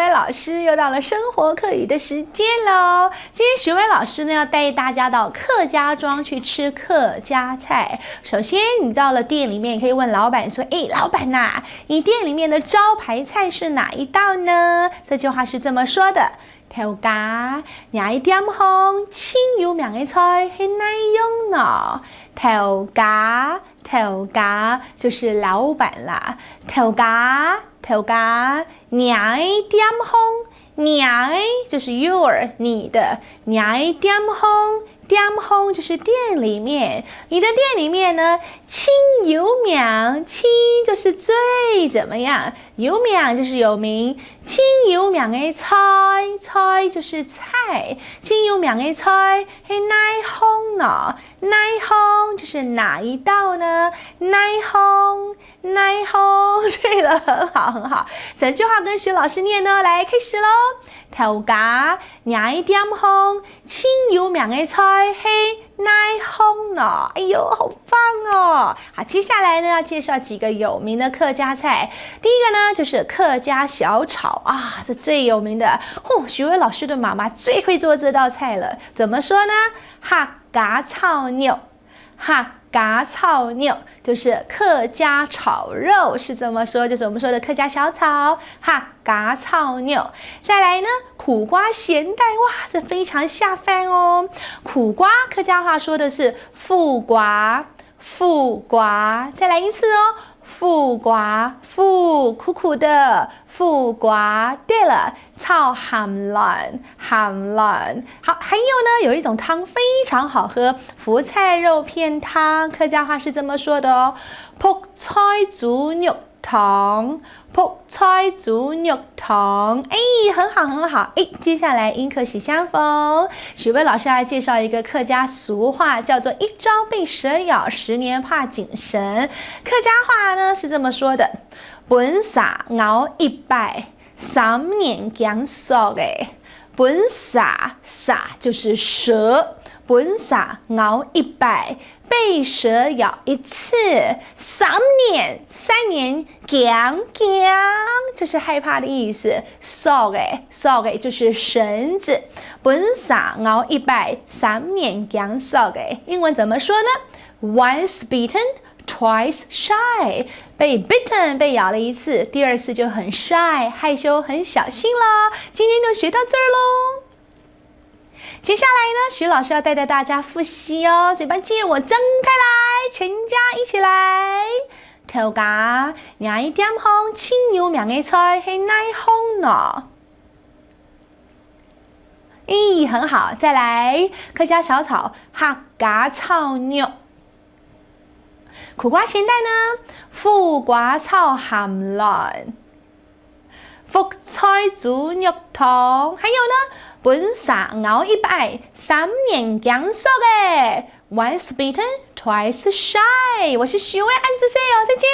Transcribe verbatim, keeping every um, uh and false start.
老师，又到了生活客语的时间喽。今天徐薇老师呢，要带大家到客家庄去吃客家菜。首先，你到了店里面，可以问老板说：“哎，老板呐，你店里面的招牌菜是哪一道呢？”这句话是这么说的：“头家，你个店項最有名个菜係哪樣呢？”头家，头家就是老板啦。头家，头家，你个店項，你个就是your，你的，你个店項，店項就是店里面。你的店里面呢，最有名，最就是最怎么样，有名就是有名，最有名个菜，菜就是菜，最有名个菜係哪項呢？哪項就是哪一道呢？哪項，哪項。对了，很好，很好。整句话跟徐老师念哦，来，开始喽。头家，你个店項最有名个菜係哪項呢？哎呦，好棒哦！好，接下来呢，要介绍几个有名的客家菜。第一个呢，就是客家小炒啊，这最有名的。哦，徐薇老师的妈妈最会做这道菜了。怎么说呢？客家炒肉。 客家炒肉，就是客家炒肉，是这么说，就是我们说的客家小炒，客家炒肉。再来呢，苦瓜咸蛋，哇，这非常下饭哦。苦瓜客家话说的是苦瓜，苦瓜。再来一次哦，苦瓜，苦，苦苦的，苦瓜。对了， 炒鹹卵，鹹卵。好，还有呢，有一种汤非常好喝，福菜肉片汤，客家话是这么说的哦，覆菜豬肉汤，覆菜豬肉汤。哎，很好，很好。哎，接下来英客喜相逢，许巍老师要介绍一个客家俗话，叫做“一朝被蛇咬，十年怕井绳”。客家话呢是这么说的：分蛇咬一擺， 三年驚索仔。分蛇，蛇就是蛇，分蛇咬一擺，被蛇咬一次，三年，三年驚驚，就是害怕的意思。索仔，索仔就是绳子。分蛇咬一擺，三年驚索仔。英文怎么说呢？Once bitten, twice shy。被 bitten，被咬了一次，第二次就很 shy，害羞，很小心了。今天就学到这儿喽。接下来呢，徐老师要带着大家复习哦，嘴巴借我张开来，全家一起来。头家，你个店項最有名个菜係哪項呢？咦，很好，再来，客家小炒，客家炒肉。 苦瓜咸蛋呢？苦瓜炒鹹卵。覆菜豬肉湯。还有呢？分蛇咬一擺，三年驚索仔。Once bitten, twice shy。我是许巍，恁仔細哦，再见。